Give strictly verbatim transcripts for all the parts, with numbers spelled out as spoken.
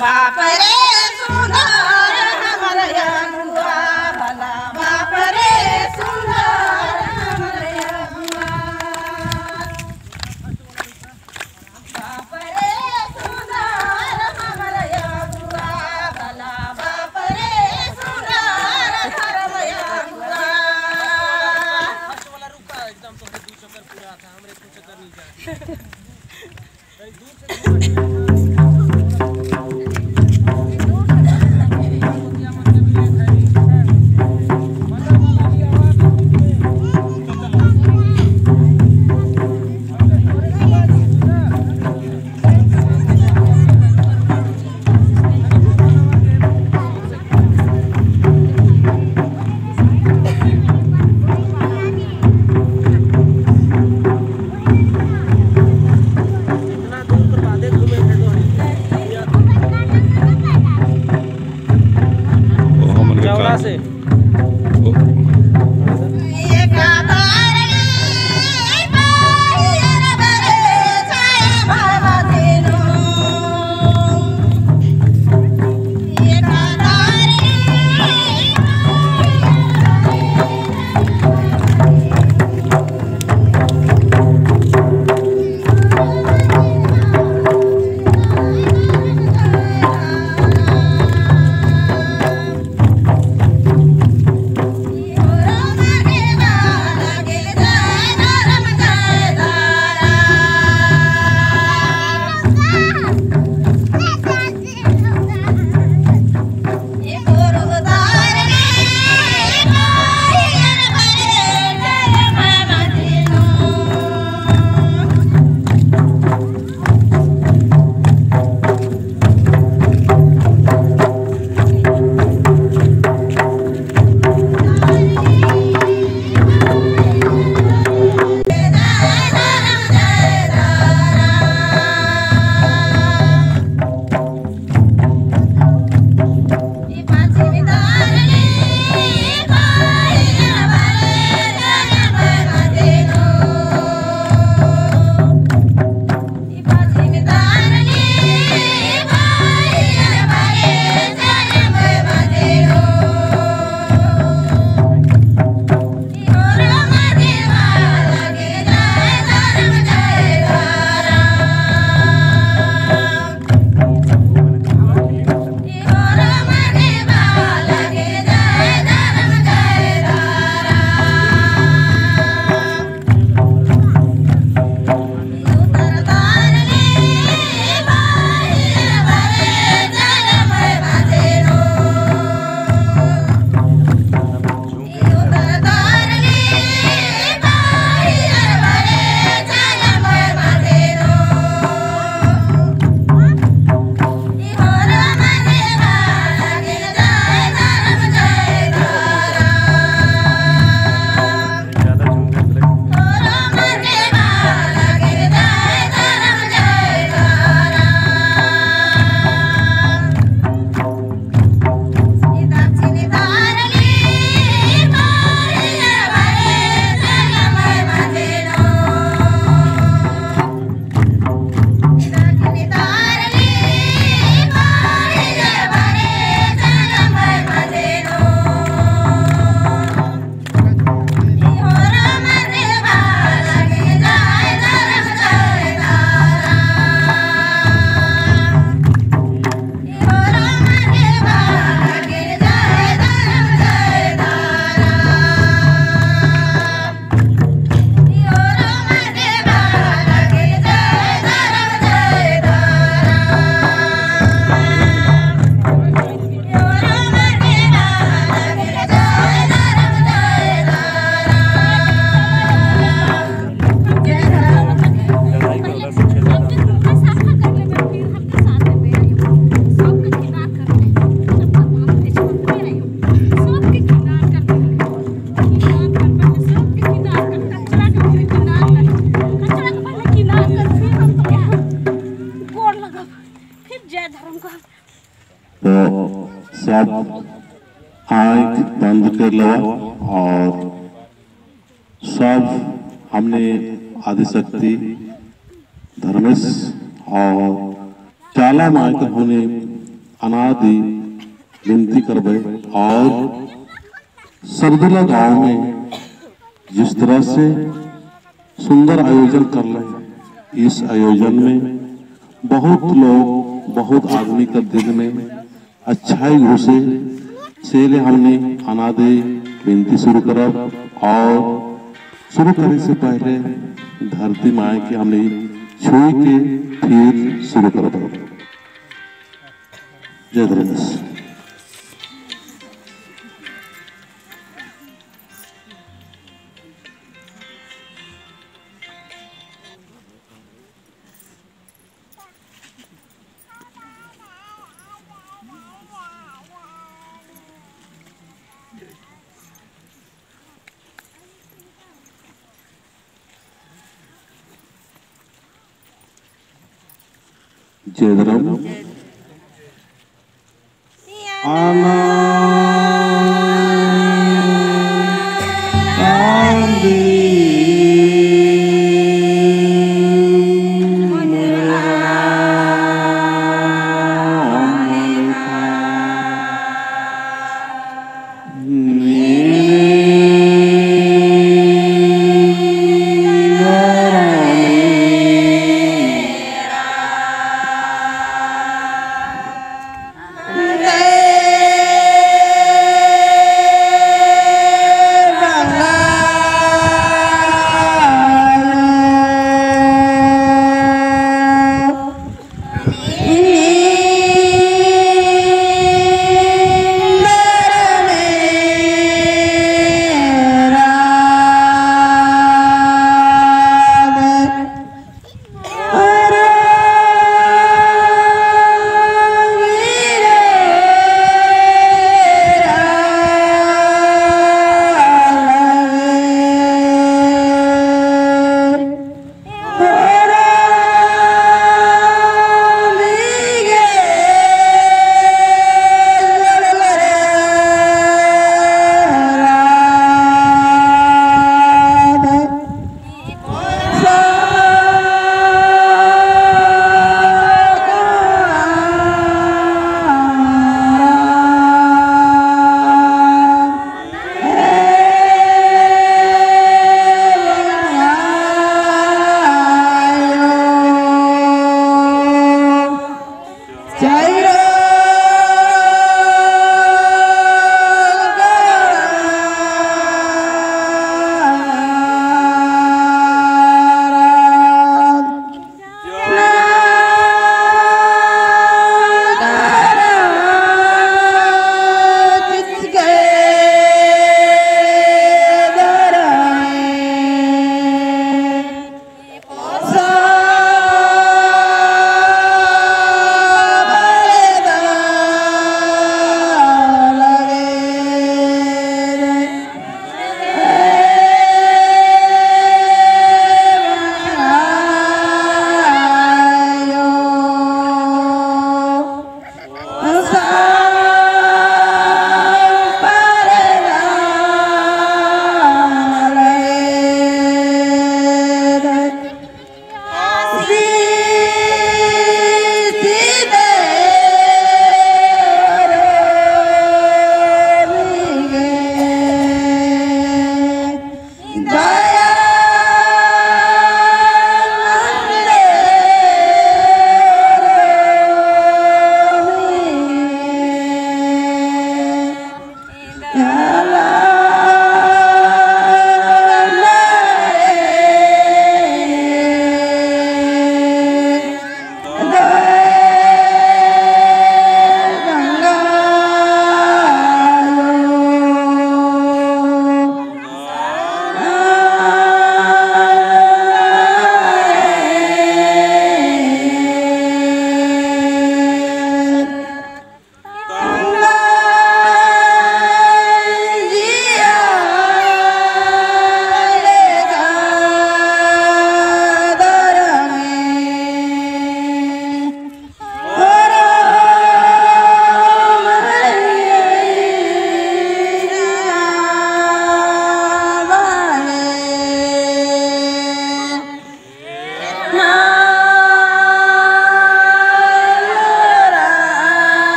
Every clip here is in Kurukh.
बाप रे सुंदर हमर अगुआ, भला बाप रे सुंदर हमर अगुआ। बाप रे सुंदर हमर अगुआ, भला बाप रे सुंदर हमर अगुआ। इतना दूर कर बादे घूमे थे तो ओ, हमन के चौड़ा का से। ओ। तो सब आँख बंद कर लवा और सब हमने आदिशक्ति धर्मेस और चाला माय कर होने अनादि बिनती करबे और सरदुला गांव में जिस तरह से सुंदर आयोजन करले, इस आयोजन में बहुत लोग, बहुत आदमी कर दिल में अच्छाई घुसे, से ले हमने अनादि बिनती शुरू करब और शुरू करे से पहले धरती माय के हमने छुई के फिर शुरू करब। जय धर्मेस। जय धर्म। आना आंदी।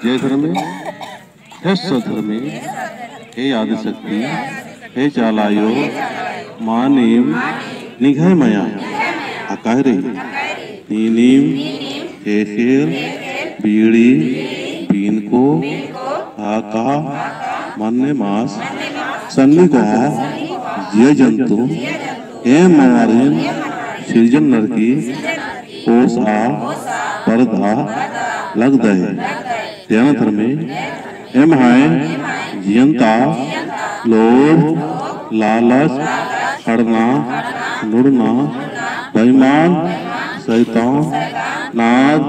जय धर्मे, हे सद्धर्मे, हे आदिशक्ति, हे चाला आयो, मानिम निंग्है मया अकाय रई। नीनिम ख़ेख़ेल, बीड़ी, बीनको, आका, मन्न मास, सन्नी कोहा, जिया जंतु, एम मवारिन सिरजन नरकी ओस आ परदा लगदय। तेना धर्मे एम्है जियन ता लोभ, लालच, हड़ना, नुड़ना, बेईमान, सैतान, नाद,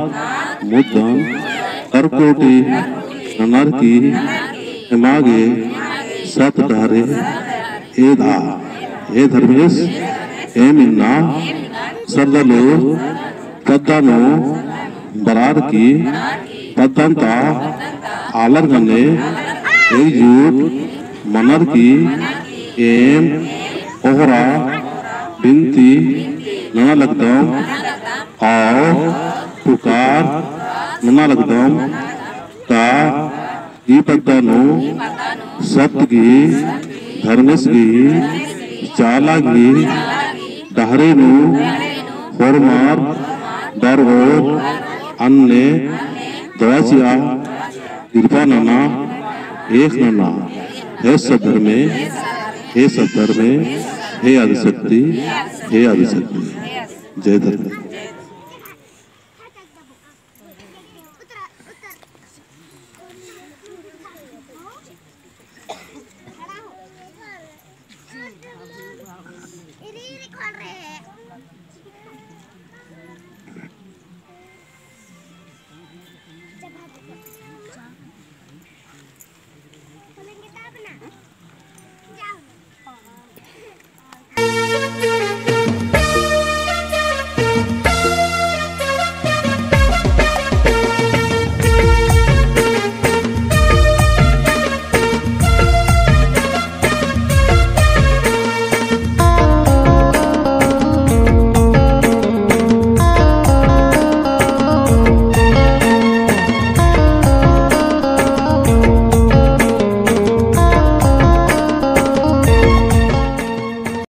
मुद्दन, करकोटी, ननरकी, एमा गे सत डहरे एदा। हे धर्मेस, एम इन्ना सरदा लोर पद्दा नू बरअर की पद्दन ता आलर गने एकजुट मनर की एम ओहरा बिनती नना लगदम और पुकार नना लगदम का ई पद्दा नू सत गही, धर्मेस गही, चाला गही डहरे नू होरमर बरओर अन्ने दया चिआ किरपा नना, एख़ नना। हे सद्धर्मे, हे सद्धर्मे, हे आदिशक्ति, हे आदिशक्ति। जय धर्मे।